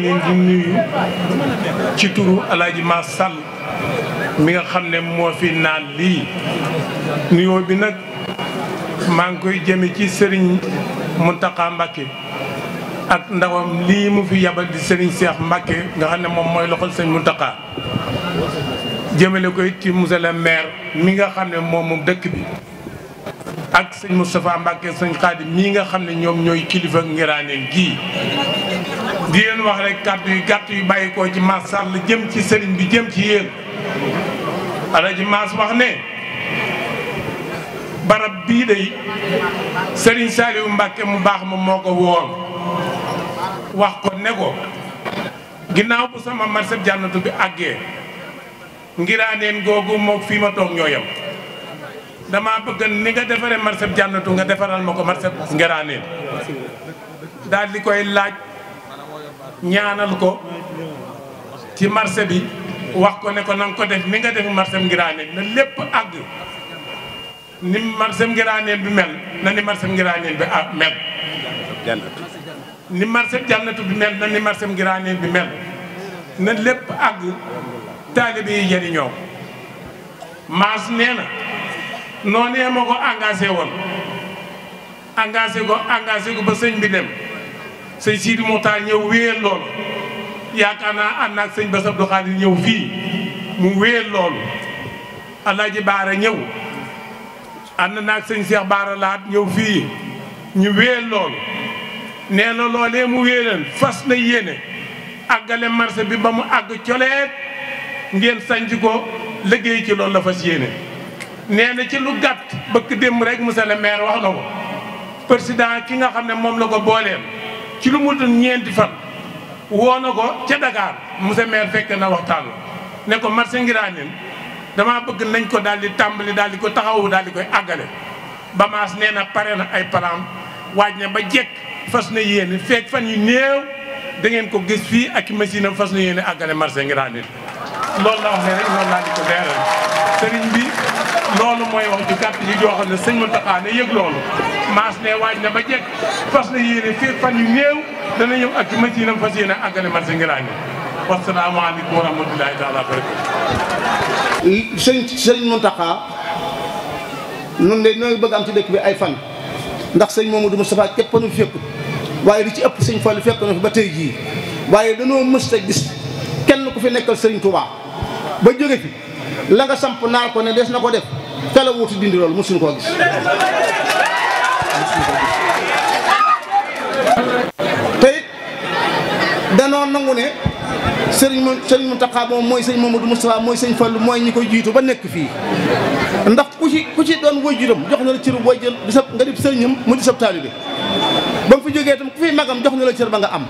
leen di nuyu ci turu Alaaji Ma Sall mi nga xam ne moo fi naan lii nuyoo bi nag maa ngi koy jëme ci Serigne Mountakha Mbacké ak ndawam lii mu fi yabal di Serigne Cheikh Mbacké nga xam ne moom mooy loxol Serigne Mountakha jëmale ko it ci monsieur le maire mi nga xam ne moom dëkk bi ak sëñ Moustapha Mbacké sëñ Khadim mii nga xam ne ñoom ñooy kilifa Nguiranéne gii di leen wax rek kàddu yu gàtt yu bàyyi koo ci Mass Sall jëm ci sëriñ bi jëm ci yéen Alaaji Mass wax ne barab bii day Serigne Saliou Mbacké mu baax ma moo ko woon wax ko ne ko ginnaaw bu sama marché jànnatu bi àggee Nguiranéne googu moog fii ma toog ñoo yem dama bëgg ni nga defaree marché jànnatu nga defaral ma ko marché Nguiranéne daal di koy laaj ñaanal ko ci marché bi wax ko ne ko na nga ko def ni nga def marché Nguiranéne na lépp àgg ni marché Nguiranéne bi mel na ni marché Nguiranéne bi mel ni marché jànnatu bi mel na ni marché Nguiranéne bi mel na lépp àgg taalibe yi jëriñoo Mass nee na noonee ma ko engagé woon engagé ko ba sëñ bi dem sëñ Sidi Moukhtar ñëw wéyal loolu yaakaar naa ànd ak sëñ Bass Abdou Khadir ñëw fii mu wéyal loolu Alaaji Baara ñëw ànd na ak sëñ Cheikh Baara Laat ñëw fii ñu wéyal loolu nee na loolee mu wéyaleen fas na yéene àggale marché bi ba mu àgg coleet ngeen sanc ko liggéey ci loolu la fas yéene nee na ci lu gàtt bëkk démb rek monsieur le maire wax na ko président ki nga xam ne moom la ko booleel ci lu mu dul ñeenti fan woo na ko ca Dakar monsieur maire fekk na waxtaan ne ko marché Nguiranéne dama bëgg nañ ko daal di tàmbali daal di ko taxawu daal di koy àggale ba Mass nee na pare na ay plan waaj na ba jekk fas na yéene fekk fan yu néew da ngeen ko gis fii ak machine am fas na yéene àggale marché Nguiranéne loolu la wax ne rek loolu laa di ko leeral sëriñ bi loolu mooy wax ju gàtt yi joo xam ne sëñ Mountakha ne yëg loolu Mass ne waaj na ba jekk fas na yéene fii fan yu néew dana ñëw ak machine am fas yéene àggale marché Nguiranéne wasalaamaaleykum wa rahmatulahi taala wa barakatu sëriñ Mountakha nun de nooy bëgg am ci dëkk bi ay fan ndax sëñ Mamadou Moustapha képp nu fi fekk waaye li ci ëpp sëñ Fallu fekk na fi ba tey jii waaye danoo mës a gis kenn ku fi nekkal sëriñ Touba ba jóge fi la nga samp naar ko ne des na ko def te la wuutu dindi loolu mësuñu koo gis te it danoo nangu ne sëriñ Mountakha moom mooy sëñ Mamadou Moustapha mooy sëñ Fallu mooy ñi koy jiitu ba nekk fii ndax ku ci doon waajuram jox na la cër booy jël di sab nga di sëriñam mu di sab taalibe ba mu fi jógee itam ku fi magam jox na la cër ba nga am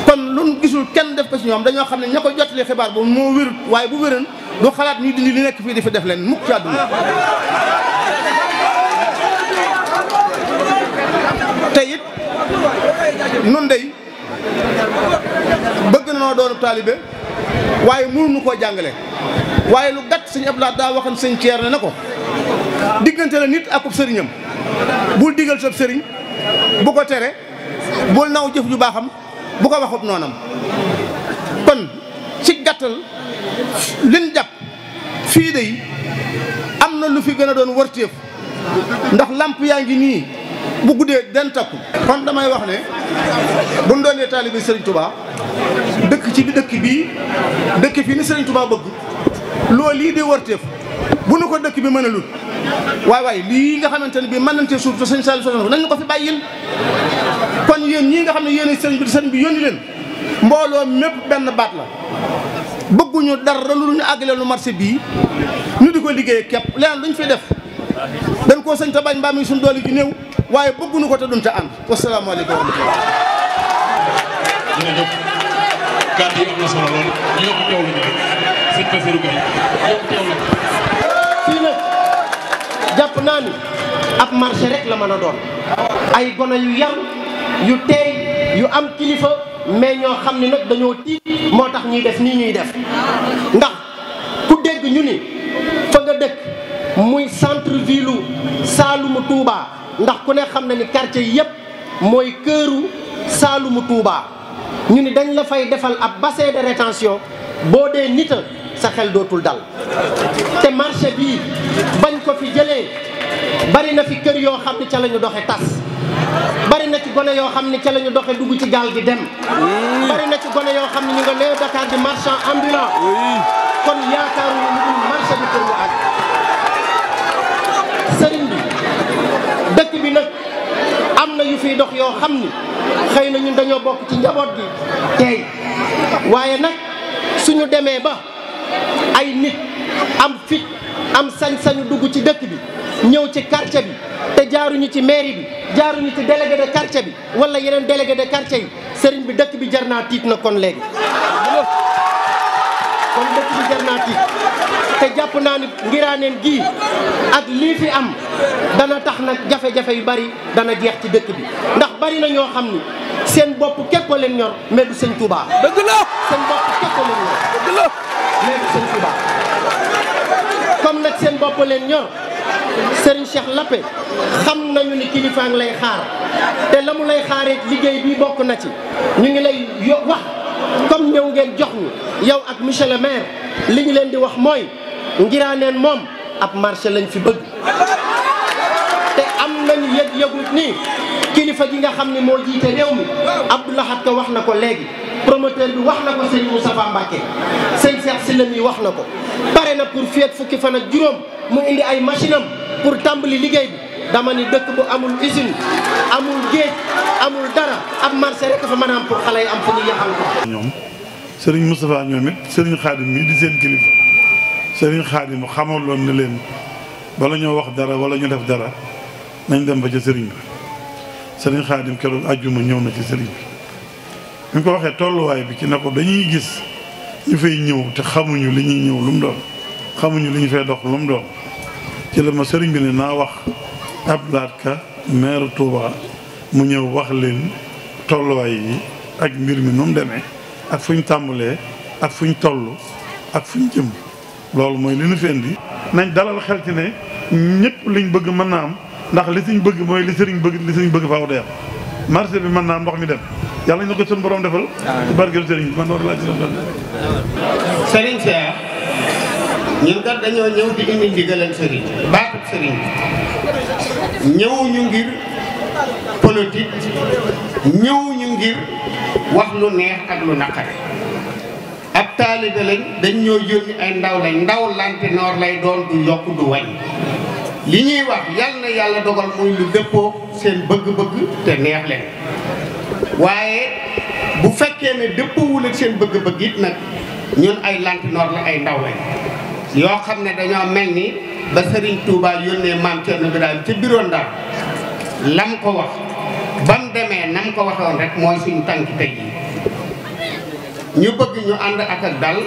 kon luñ gisul kenn def ko ci ñoom dañoo xam ne ña ko jottalee xibaar boobu moo wérut waaye bu wéran du xalaat ñuy dindi li nekk fii di fi def leen mukk ci àdduna te it nun dey bëgg na noo doonu taalibe waaye mënuñu koo jàngale waaye lu gàtt sëñ Abdoulaye daa waxoon sëñ Thierno ne ko diggante la nit akub sëriñam bul digal sab sëriñ bu ko tere bul naw jëf ju baaxam bu ko waxut noonam kon ci gàttal liñ jàpp fii de am na lu fi gën a doon wërteef ndax lamp yaa ngi nii bu guddee den takku kon damay wax ne buñ doonee taalibe Sëriñ Touba dëkk ci bi dëkk bii dëkk fii ni Sëriñ Touba bëgg loolu lii di wërteef bu nu ko dëkk bi mën a lut waaye lii nga xamante ne bii mën nañ cee suuf te sëñ Saliou soxna nañ ko fi bàyyil kon yéen ñii nga xam ne yéen sëriñ bi yónni leen mbooloo mépp benn baat la bëgguñu dara lu ñu àggale lu marché bii ñu di ko liggéey képp leneen luñ fi def dañ koo sëñ te bañ mbaa mi suñu doole ji néew waaye bëgguñu ko te duñ te ànd wasalaamaaleykum wa rahmatulah. jërëjëf kàddu yi am na solo lool ñu yokk teewlu ñu rek sëñ Bassirou Gueye yokk teewlu. fii nag jàpp naa ni ab marché rek la mën a doon ay gone yu yar yu teey yu am kilifa mais ñoo xam ni nag dañoo tiit moo tax ñuy def nii ñuy def ndax ku dégg ñu ni fa nga dëkk muy centre ville Saalumu Touba ndax ku ne xam na ni quartier yépp mooy këru Saalumu Touba ñu ni dañ la fay defal ab bassin de rétention boo dee nita sa xel dootul dal te marché bii bañ ko fi jëlee bari na fi kër yoo xam ne ca la ñu doxe tas bari na ci gone yoo xam ne ca la ñu doxe dugg ci gaal gi dem bari na ci gone yoo xam ne ñu nga nee Dakar di marchand ambulant kon yaakaaruñu lu dul marché bi pour ñu àgg sëriñ bi dëkk bi nag am na yu fiy dox yoo xam ni xëy na ñun dañoo bokk ci njaboot gi tey waaye nag suñu demee ba ay nit am fit am sañ-sañu dugg ci dëkk bi ñëw ci quartier bi te jaaruñu ci mairie bi jaaruñu ci délégué de quartier bi wala yeneen délégué de quartier yi sëriñ bi dëkk bi jar naa tiit na kon léegi kon dëkk bi jar naa tiit te jàpp naa ni Ngiraaneen gii ak lii fi am dana tax nag jafe-jafe yu bari dana jeex ci dëkk bi ndax bari na ñoo xam ni seen bopp képp a leen ñor mais du sëñ Touba. dëgg la seen bopp képp a leen ñor. dëgg la mais du sëñ Touba comme nag seen bopp leen ñor Serigne Cheikh Lappé xam nañu ni kilifa ngi lay xaar te la mu lay xaaree liggéey bi bokk na ci ñu ngi lay wax comme ñëw ngeen jox ñu yow ak monsieur le maire li ñu leen di wax mooy Ngiraaneen moom ab marché lañ fi bëgg te am nañu yëg-yëgut nii kilifa gi nga xam ne moo jiite réew mi Abdou Lahad Ka wax na ko léegi promoteur bi wax na ko sëñ Moustapha Mbacké sëñ Cheikh Sylla mi wax na ko pare na pour fii ak fukki fan ak juróom mu indi ay machine am pour tàmbali liggéey bi dama ni dëkk bu amul usine amul géej amul dara ab marché rek fa mën a am pour xale yi am fu ñu yaxal ko. ñoom Serigne Moustapha ñoom it Serigne Khadim mii di seen kilifa Serigne Khadim xamaloon na leen bala ñoo wax dara wala ñu def dara nañ dem ba ca Serigne bi Serigne Khadim keroog àjjuma ñëw na ci Serigne bi. ñu ko waxee tolluwaay bi ci ne ko dañuy gis ñu fay ñëw te xamuñu li ñuy ñëw lu mu doon xamuñu li ñu fay dox lu mu doon ci la ma Serigne bi ne naa wax Abdou Lahad Ka maire Touba mu ñëw wax leen tolluwaay yi ak mbir mi nu mu demee ak fu ñu tàmbalee ak fu ñu toll ak fu ñu jëm loolu mooy li ñu fi indi nañ dalal xel ci ne ñëpp liñ bëgg mën naa am ndax li suñ bëgg mooy li sëriñ bëgg faaw day am marché bi mën naa am ndox mi dem yàlla na ko suñu borom defal ci barkeel sëriñ bi man loolu laa ci doon sëriñ Cheikh ñun kat dañoo ñëw di indi ndigalal sëriñ baatub sëriñ ñëwuñu ngir politique ñëwuñu ngir wax lu neex ak lu naqare ab taalibe lañ dañ ñoo yónni ay ndaw lañ ndaw lante noor lay doon du yokk du wañ li ñuy wax yal na yàlla dogal muy lu dëppoo seen bëgg-bëgg te neex leen waaye bu fekkee ne dëppoowul ak seen bëgg-bëgg it nag ñun ay lante noor la ay ndaw lañ yoo xam ne dañoo mel ni ba Serigne Touba yónnee maam Thierno Birahim ca bureau Ndar lam ko wax ba mu demee nam ko waxoon rek mooy suñu tànk tey yi ñu bëgg ñu ànd ak dal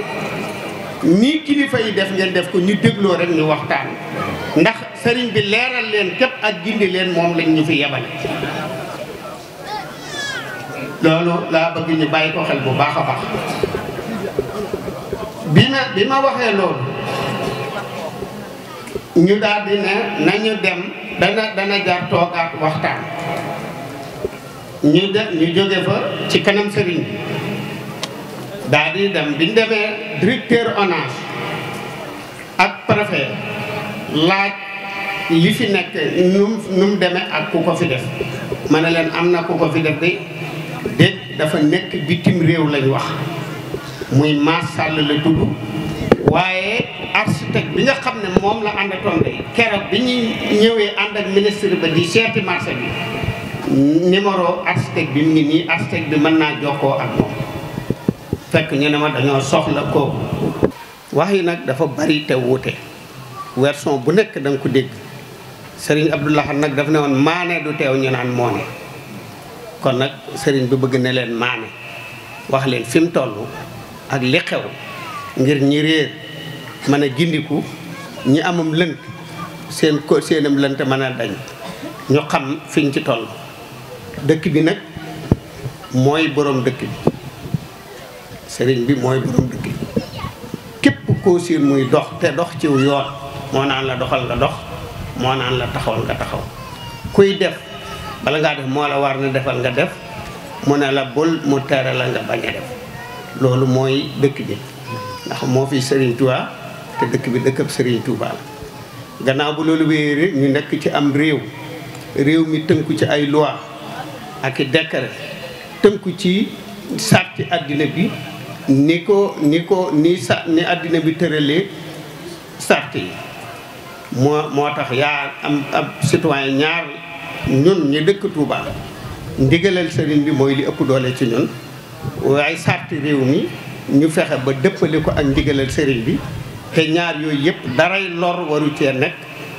nii kilifa yi def ngeen def ko ñu dégloo rek ñu waxtaan ndax sëriñ bi leeral leen képp ak gindi leen moom lañ ñu fi yebale loolu laa bëgg ñu bàyyi ko xel bu baax a baax bi ma waxee loolu ñu daal di ne nañu dem dana jaar toogaat waxtaan ñu jóge fa ci kanam sëriñ bi daal di dem biñ demee directeur ONAS ak préfet laaj li fi nekk nu mu demee ak ku ko fi def ma ne leen am na ku ko fi def de dégg dafa nekk bitim réew lañ wax muy Mass Sall la tudd waaye architecte bi nga xam ne moom la àndatoon de keroog bi ñuy ñëwee ànd ak ministre ba di seeti marché bi numéro architecte bi mu ngi nii architecte bi mën naa jokkoo ak moom fekk ñu ne ma dañoo soxla kooku wax yi nag dafa bari te wuute version bu nekk da nga ko dégg Serigne Abdou Lahad nag daf ne woon maane du teew ñu naan moone kon nag Serigne bi bëgg ne leen maane wax leen fi mu toll ak li xew ngir ñi réer mën a gindiku ñi amam lënt seenam lënt mën a dañ ñu xam fiñ ci toll dëkk bi nag mooy borom dëkk bi sëriñ bi mooy borom dëkk bi képp koo siin muy dox te dox ciw yoon moo naan la doxal nga dox moo naan la taxawal nga taxaw kuy def bala ngaa def moo la war na defal nga def mu ne la bul mu tere la nga bañ a def loolu mooy dëkk bi ndax moo fi Serigne Touba te dëkk bi dëkkab Serigne Touba la gannaaw bu loolu wéeree ñu nekk ci am réew mi tënku ci ay loi ak i décret tënku ci sarti àddina bi ni àddina bi tëralee sart yi moo tax yaa am ab citoyen ñaar ñun ñu dëkk Touba ndigalal sëriñ bi mooy li ëpp doole ci ñun waaye sarti réew mi ñu fexe ba dëppale ko ak ndigalal sëriñ bi te ñaar yooyu yëpp daray lor waru cee nekk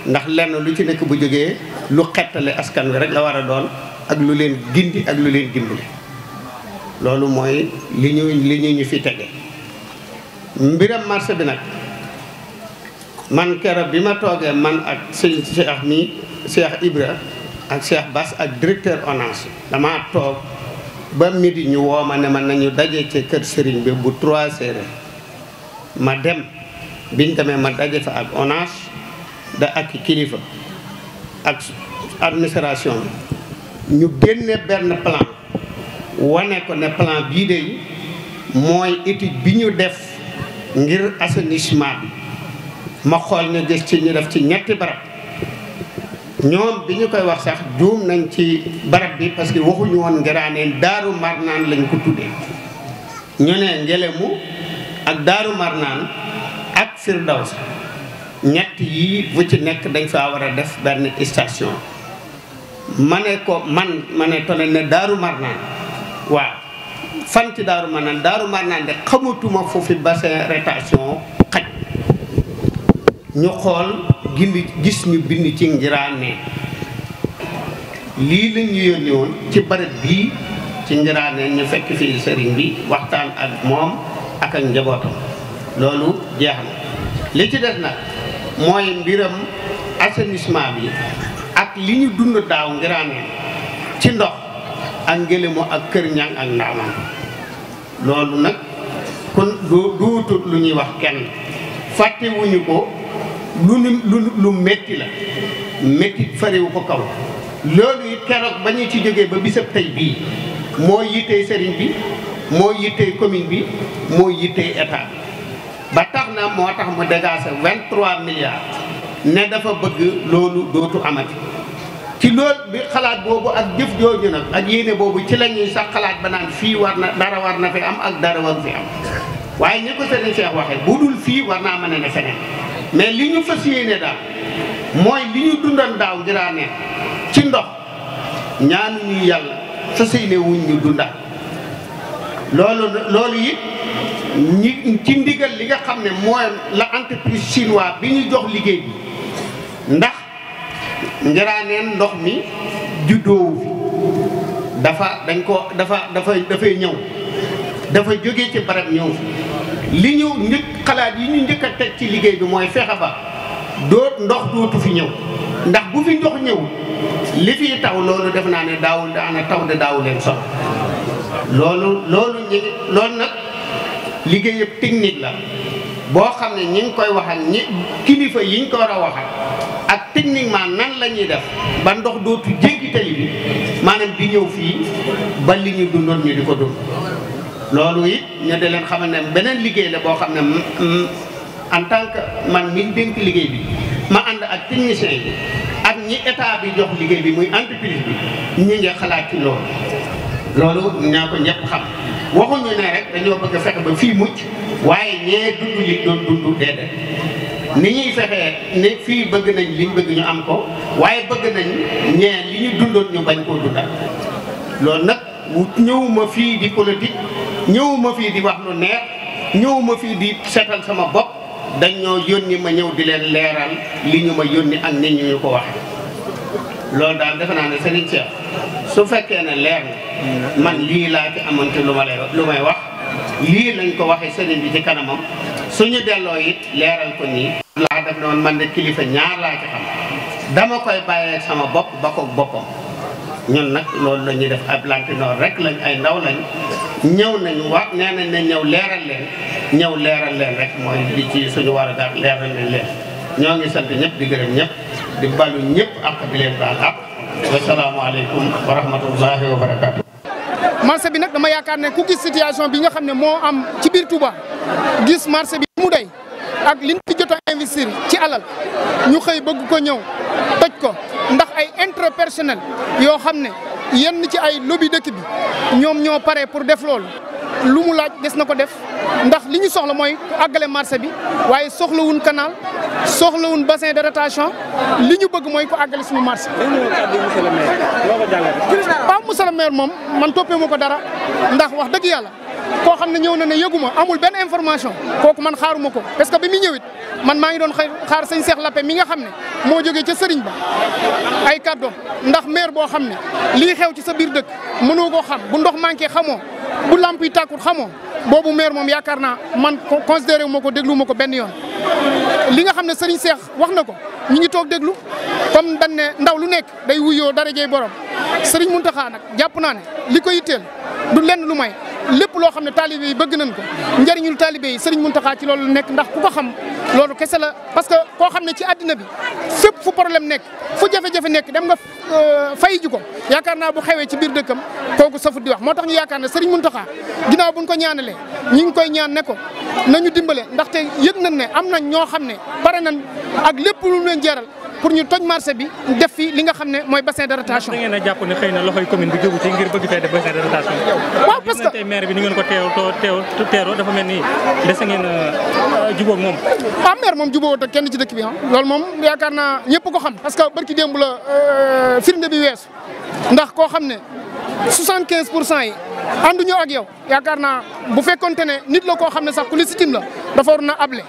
ndax lenn lu ci nekk bu jógee lu xettale askan wi rek la war a doon ak lu leen gindi ak lu leen dimbali loolu mooy li ñu fi tege mbiram marché bi nag man keroog bi ma toogee man ak sëñ Cheikh Ibra ak Cheikh Bass ak directeur ONAS dama toog ba midi ñu woo ma ne ma nañu daje ci kër sëriñ bi bu 3 heures ma dem biñ demee ma daje fa ak ONAS ak kilifa ak administration bi ñu génne benn plan wane ko ne plan bii de mooy étude bi ñu def ngir assainissement bi ma xool ñu gis ci ñu def ci ñetti barab ñoom bi ñu koy wax sax juum nañ ci barab bi parce que waxuñu woon Ngiraaneen Daaru Marnaan lañ ko tuddee ñu ne Ngelemu ak Daaru Marnaan ak Firdaws ñett yii bu ci nekk dañ faa war a def benn station ma ne ko ma ne tone ne Daaru Marnaan waaw fan ci Daaru Marnaan de xamatuma foofu bassin rétention xaj ñu xool gis ñu bind ci Ngiraaneen lii lañ ñu yónni woon ci barab bii ci Ngiraaneen ñu fekk fii sëriñ bi waxtaan ak moom ak njabootam loolu jeex na li ci des nag mooy mbiram assainissement bi ak li ñu dund daaw Ngiraaneen ci ndox ak Ngelemu ak Kër Ñang ak Ndaamaan loolu nag kon duutut lu ñuy wax kenn fàttewuñu ko lu metti la metti fariwu ko kaw loolu it keroog ba ñu ci jógee ba bisab tey bii moo yittee sëriñ bi moo yittee commune bi moo yittee état ba tax na moo tax mu dégagé 23 milliards ne dafa bëgg loolu dootu amati ci loolu bi xalaat boobu ak jëf jooju nag ak yéene boobu ci la ñuy sax xalaat ba naan fii dara war na fi am ak dara war fi am waaye ñi ko sëriñ Cheikh waxee bu dul fii war naa mën a ne feneen mais li ñu fas yéene daal mooy li ñu dundoon daaw Ngiraaneen ci ndox ñaanuñu yàlla fas yéene wuñ ñu dundaat loolu it ñi ci ndigal li nga xam ne mooy la entreprise chinois bi ñu jox liggéey bi ndax Ngiraaneen ndox mi juddoowu fi dafay ñëw dafa jóge ci barab ñëw fi li ñu xalaat yi ñu njëkk a teg ci liggéey bi mooy fexe ba ndox dootu fi ñëw ndax bu fi ndox ñëw li fi taw loolu def naa ne daana taw de daawu leen sol loolu nag liggéey yëpp technique la boo xam ne ñi ngi koy waxal ñi kilifa yi ñu ko war a waxal ak techniquement nan la ñuy def ba ndox dootu jéggi tali bi maanaam di ñëw fii ba li ñu dundoon ñu di ko dund loolu it ñu di leen xamal ne beneen liggéey la boo xam ne en tant que man mi dénk liggéey bi ma ànd ak technicien yi ak ñi état bi jox liggéey bi muy entreprise bi ñu ngi xalaat ci loolu ñaa ko ñëpp xam waxuñu ne rek dañoo bëgg a fexe ba fii mucc waaye ñee dund li doon dund déedéet ni ñuy fexee ne fii bëgg nañ liñ bëgg ñu am ko waaye bëgg nañ ñee li ñu dundoon ñu bañ koo dundal loolu nag ñëwuma fii di politique ñëwuma fii di wax lu neex ñëwuma fii di seetal sama bopp dañ ñoo yónni ma ñëw di leen leeral li ñu ma yónni ak nit ñu ko waxe loolu daal defe naa ne Serigne Cheikh su fekkee ne leer na man lii laa ci amante lu may wax lii lañ ko waxee Serigne bi ci kanamam suñu delloo it leeral ko nii laa def na woon man de kilifa ñaar laa ci xam dama koy bàyyee sama bopp ba ko boppam ñun nag loolu la ñuy def ab lantinoor rek lañ ay ndaw lañ ñëw nañu wax nee nañ ne ñëw leeral leen rek mooy li ci suñu war a daal leeral leen ñoo ngi sant ñëpp di gërëm ñëpp di balu ñëpp ak di leen baal ak wasalaamu aleykum wa rahmatullahi wa barakatu marché bi nag dama yaakaar ne ku gis situation bi nga xam ne moo am ci biir Touba gis marché bi mu day ak liñ fi jot a investir ci alal ñu xëy bëgg ko ñëw toj ko ndax ay intérêt personnel yoo xam ne yenn ci ay lobby dëkk bi ñoom ñoo pare pour def loolu lu mu laaj des na ko def ndax li ñu soxla mooy ku àggale marché bi waaye soxlawun canal soxlawun bassin de rétention li ñu bëgg mooy ku àggale suñu marché. waaw monsieur le maire moom man toppee ma ko dara ndax wax dëgg yàlla koo xam ne ñëw na ne yëguma amul benn information kooku man xaaruma ko parce que bi muy ñëwit man maa ngi doon xaar sëñ Cheikh Lappé mi nga xam ne moo jógee ca Sëriñ Ba ay kàddoom ndax maire boo xam ne lii xew ci sa biir dëkk mënoo koo xam bu ndox manqué xamoo bu lamp yi tàkkut xamoo boobu maire moom yaakaar naa man considéré wu ma ko déglu ma ko benn yoon. li nga xam ne Serigne Cheikh wax na ko ñu ngi toog déglu comme dañ ne ndaw lu nekk day wuyoo darajey borom Serigne Mountakha nag jàpp naa ne li ko yitteel du lenn lu may lépp loo xam ne taalibe yi bëgg nañ ko njëriñul taalibe yi Serigne Mountakha ci loolu nekk ndax ku ko xam loolu kese la parce que koo xam ne ci àddina bi fépp fu problème nekk fu jafe-jafe nekk dem nga fay ji ko yaakaar naa bu xewee ci biir dëkkam kooku safut di wax moo tax ñu yaakaar ne Serigne Mountakha ginnaaw buñ ko ñaanalee ñi ngi koy ñaan ne ko nañu dimbale ndaxte yëg nañ ne am nañ ñoo xam ne pare nañ ak lépp lu leen jeeral pour ñu toj marché bi def fi li nga xam ne mooy bassin de rétention. da ngeen a jàpp ne xëy na loxoy commune bi jógu ci ngir bëgg fee def bassin de rétention. waaw parce que tey maire bi ni ngeen ko teeroo dafa mel ni dese ngeen jubóog moom. waaw maire moom jubóowut ak kenn ci dëkk bi loolu moom yaakaar naa ñëpp ko xam parce que barki démb la firnde bi weesu ndax koo xam ne 75% yi ànduñu ak yow yaakaar naa bu fekkonte ne nit la koo xam ne sax ku légitime la dafa war na able.